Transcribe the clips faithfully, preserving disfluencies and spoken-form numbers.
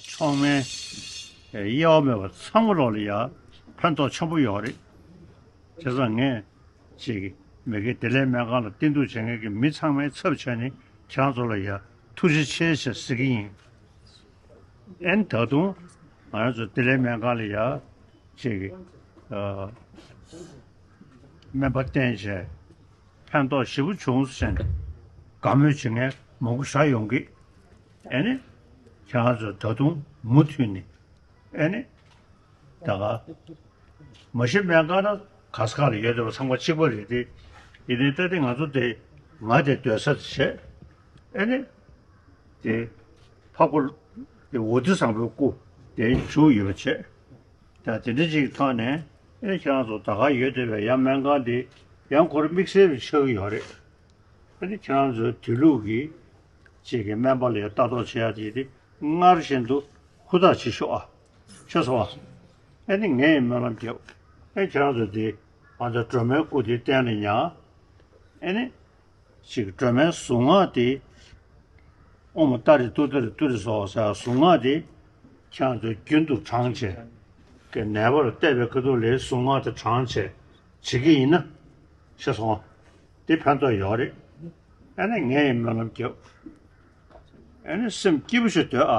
ཚང་མའི་དབྱེ་བ་མེད་པ་ཚང་མ་ལོག་ལ་ཡ་ཕན་ཐོགས་ཆེན་པོ་ཡོད་རེད། བྱས་ཙང་ངས་ཅིག་མི་དགེ་བདེ་ལེགས་སྨན་ཁང་ལ་བསྟེན་གཏུགས་བྱེད་མཁན་གྱི་མི་ཚང་མའི་ཚབ་བྱས་ནས་ཁྱེད་རང་ཚོ་ལ་ཡ་ཐུགས་རྗེ་ཆེ་ཞེས་ཟེར་གྱི་ཡིན། ཨན་ད་དུང་ང་རང་ཚོ་བདེ་ལེགས་སྨན་ཁང་ལ་ཡ་ཅིག་ཨ་སྨན་པ་བསྟེན་བྱས་ཕན་ཐོགས་ཞེ་པོ་བྱུང་ཟེར་ནས་དགའ་མོས་བྱེད་མཁན་མང་པོ་ཞིག་ཡོང་གི། ཨ་ནི་ཁྱེད་རང་ཚོ་ད་དུང་མུ་མཐུད་ནས་ཨ་ནི་ད་ག་མ་གཞི་སྨན་ཁང་ན་ག་ས་ག་ལ་ཡོད་བསྡད་པ་ཚང་མ་གཅིག་པ་རེད་དེ། ཡིན་ནའི་ད་དེ་ང་ཚོ་དེ་ང་དེ་སྡོད་ས་དེ་བྱས། ཨ་ནི་དེ་འཕགས་པ་དེ་འོད་ཟེར་བཟང་པོའི་སྐུ་དེ་བཞུགས་ཡོད་པ་བྱས། ད་དེ་འདྲ་ཅིག་ཐོག་ནས་ཨེ་ཁྱེད་རང་ཚོ་ད་ག་ཡོད་བསྡད་པའི་ཡང་སྨན་ཁང་འདི་ཡང་ཁོ་རང་དམིགས་བསལ་རུ་ཆགས་ཀྱི་ཡོད་རེད། ཨ་ནི་ཁྱེད་རང་ཚོའི་དུས་ལུགས་ཀྱི་ཅིག་གི་སྨན་པ་ལ་ཡང་ལྟ་རྟོག་བྱེད་ཡ་དེ་དེ་སྔར་བཞིན་དུ་ཧུར་ཐག་བྱེད་ཤོག་ཨ། ཤེས་སོང་ཨ། ཨ་ནི་ངས་སྨོན་ལམ་རྒྱབ། ཨ་ཁྱེད་རང་ཚོ་དེ་ང་ཚོ་སྒྲོལ་མའི་སྐུ་དེ་བསྟན་ནས་ཉར། ཨ་ནི། ཅིག་སྒྲོལ་མའི་གཟུངས་སྔགས་དེ། ཨོཾ་ཏཱ་རེ་ཏུཏྟཱ་རེ་ཏུ་རེ་སྭཱ་ཧཱ་ཟེར་གཟུངས་སྔགས་དེ་ཁྱེད་རང་ཚོས་རྒྱུན་དུ་བགྲངས་བྱས། ཀྱི་ནད་པར་བལྟས་པའི་ཁ་ཐུག་ལས་གཟུངས་སྔགས་དེ་བགྲངས་བྱས་བྱེད་ཀྱི་ཡིན་ན། ཤེས་སོང་ཨ། དེ་ཕན་ཐོགས་ཡོད་རེད། ཨ་ནི་ངས་ཡང་སྨོན་ལམ་རྒྱབ། ཨ་ནི་སེམས་སྐྱིད་པོ་ཞིག་སྡོད་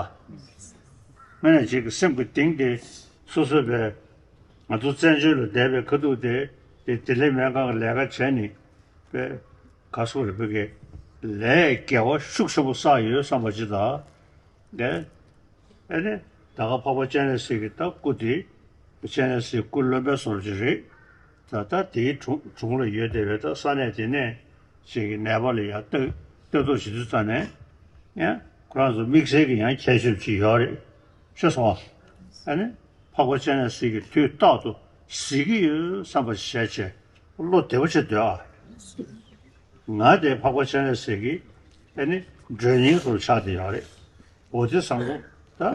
ཨ། ང་ནས་ཅིག་གི་སེམས་ཀྱི་གཏིང་དེ་སོ་སོ་བས་ང་ཚོ་བཙན་བྱོལ་ལ་བསྡད་པའི་ཁ་ཐུག་དེ་དེ་བདེ་ལེགས་སྨན་ཁང་གི་ལས་ཀ་བྱས་ནས་པས། ག་སོ་རེ་བུ་གེ་ལས་དགེ་བ་ཤུགས་ཆེན་པོ་བསགས་ཡོད་བསམ་པ་ཅི་ད། དེ་ཨེ་ནི་ད་ག་འཕགས་པ་སྤྱན་རས་གཟིགས་ཀྱི་ད་སྐུ་དེ་སྤྱན་རས་གཟིགས་སྐུ་རློན་པའི་བཟོ་ཅིག་རེད། ད་ད་དེའི་དྲུང་དྲུང་ལ་ཡོད་བསྡད་པའི་ད་ས་གནས་དེ་ནས་ཅིག་གི་ནད་པ་ལ་ཡང་ལྟ་ལྟ་རྟོག་བྱེད་དུས་ཙ་ནས་ཡང་ཁོ་རང་ཚོ་དམིགས་བསལ་གྱི་ཡང་ཁྱད་ཆོས་ཅིག་ཡོད་རེད། ཤེས་སོང་ཨ། ཨེ་ནི། འཕགས་པ་སྤྱན་རས་གཟིགས་ཀྱི་དུས་རྟག་ཏུ་གཟིགས་ཀྱི་ཡོད་བསམ་པ་ཞིག་བྱས་བྱས་བློ་བདེ་པོ་བྱས་སྡོད་ཨ། ང་དེ་འཕགས་པ་སྤྱན་རས་གཟིགས་ཀྱི་ཨ་ནི་མགྲོན་གཉེར་སོགས་ཆགས་བསྡད་ཡོད་རེད། འོད་ཟེར་བཟང་པོ་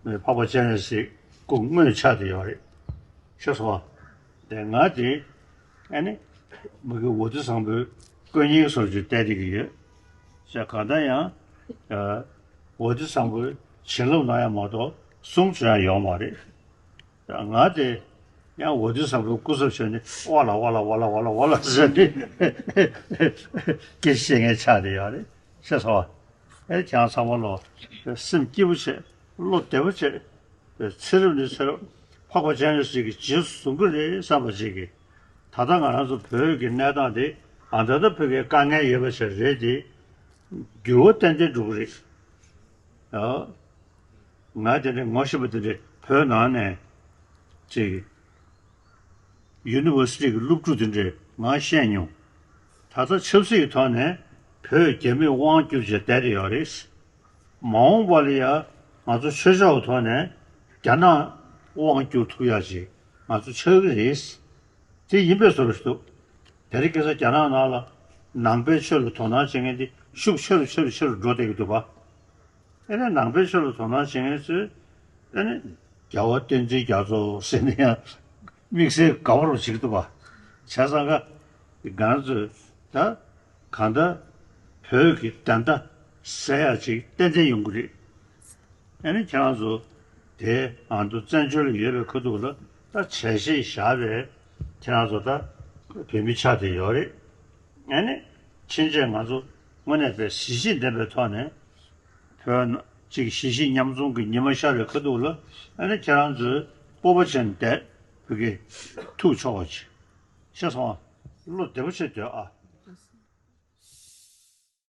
ད་འཕགས་པ་སྤྱན་རས་གཟིགས་སྐུ་དངོས་ཆགས་བསྡད་ཡོད་རེད། ཤེས་སོང་ཨ། དེ་ང་དེ་ཨ་ནི་མི་གི་འོད་ཟེར་བཟང་པོའི་དཀོན་གཉེར་སོགས་ཀྱི་བལྟས་བསྡད་ཀྱི་ཡོད། ཞེས་གང་ལྟར་ཡང་འོད་ཟེར་བཟང་པོའི་བྱིན་རླབས་གནང་ཡ་མ་གཏོགས་གསུང་བྱོན་ཡ་ཡོད་མ་རེད། ང་དེ་ཡང་འོད་ཟེར་བཟང་པོའི་སྐུ་ཚབ་བྱས་ནས་ཝ་ལ་ཝ་ལ་ཝ་ལ་ཝ་ལ་ཝ་ལ་ཟེར་ནས་སྐད་ཆ་བཤད་མཁན་ཆགས་བསྡད་ཡོད་རེད། ཤེས་སོང་ཨ། ཨེ་ཁྱེད་རང་ཚང་མ་ལོ་སེམས་སྐྱིད་པོ་བྱེད། བློ་བདེ་པོ་བྱེད། ཚེ་རབས་ནས་ཚེ་རབས་འཕགས་པ་སྤྱན་རས་གཟིགས་ཀྱི་རྗེས་སུ་བཟུང་གི་རེད་བསམ་པ་ཅིག་གིས། ད་ལྟ་ང་རང་ཚོ་བོད་ཀྱི་གནས་སྟངས་དེ་ཨ་ད་ལྟ་བོད་ཀྱི་དཀའ་ངལ་ཡོད་པ་ཞིག་རེད་དེ། འགྱུར་བ་ཏན་ཏན་འགྲོ་གི་རེད། ཨ། ང་དེ་འདྲའི་ངོ་ཤེས་པ་དེ་འདྲའི་བོད་ནང་ནས་ཅིག་ཡུ་ནི་ཝར་སི་ཊི་གི་སློབ་ཕྲུག་དེ་འདྲས་ང་ཤེས་མྱོང་། ད་ལྟ་ཆབ་སྲིད་ཀྱི་ཐོག་ནས་བོད་རྒྱ་མིས་དབང་བསྒྱུར་བྱས་བསྡད་དེ་ཡོད་རེད། མ་འོངས་པ་ལ་ཡང་ང་ཚོ་ཆོས་ཕྱོགས་ཀྱི་ཐོག་ནས་རྒྱ་ནག་དབང་བསྒྱུར་ཐུབ་ཡག་ཅིག་ང་ཚོ་ཆགས་ཀྱི་རེད། དེ་ཡིན་པའི་བཟོ་འདྲ་ཞིག་འདུག་དེ་རིང་ཁ་སང་རྒྱ་ནག་ནང་ལ་ནང་པའི་ཆོས་ལ་དོ་སྣང་བྱེད་མཁན་དེ་ཤུགས་ཆེ་རུ་ཆེ་རུ་ཆེ་རུ་འགྲོ་བསྡད་ཀྱི་འདུག་པ། ཨེ་ནས་ནང་པའི་ཆོས་ལ་དོ་སྣང་བྱེད་མཁན་ཚོས་ཨེ་ནས་རྒྱལ་བ་བསྟན་འཛིན་རྒྱ་མཚོ་ཟེར་ནས་ཡང་དམིགས་བསལ་དགའ་པོ་རུ་བྱེད་ཀྱི་འདུག་པ། བྱས་ཙང་ཀ་ང་ཚོས་ད་གང་ལྟར་བོད་ཀྱི་བདེན་མཐའ་གསལ་ཡག་ཅིག་ཏན་ཏན་ཡོང་གི་རེད། ཨ་ནི་ཁྱེད་རང་ཚོ་དེ་ཨ་མདོ་བཙན་བྱོལ་ལ་ཡོད་པའི་ཁ་ཐུག་ལ་ད་བྱས་རྗེས་བཞག་པའི་ཁྱེད་རང་ཚོ་ད་བོད་མི་ཆགས་བསྡད་ཡོད་རེད། ཨ་ནི་ཕྱིན་ཆད་ང་ཚོ་དངོས་གནས་པའི་གཟི་བརྗིད་ལྡན་པའི་ཐོག་ནས་བོད་ནང་གཅིག་གཞིས་བྱེས་མཉམ་འཛོམས་ཀྱི་ཉི་མ་ཤར་བའི་ཁ་ཐུག་ལ་ཨ་ནི་ཁྱེད་རང་ཚོས་སྤོབས་པ་བྱས་ནས་བསྡད། བོད་ཀྱི་ཐུགས་ཕྱོགས་པ་ཅིག་ཤེས་སོང་ཨ། བློ་བདེ་པོ་བྱས་སྡོད་ཨ།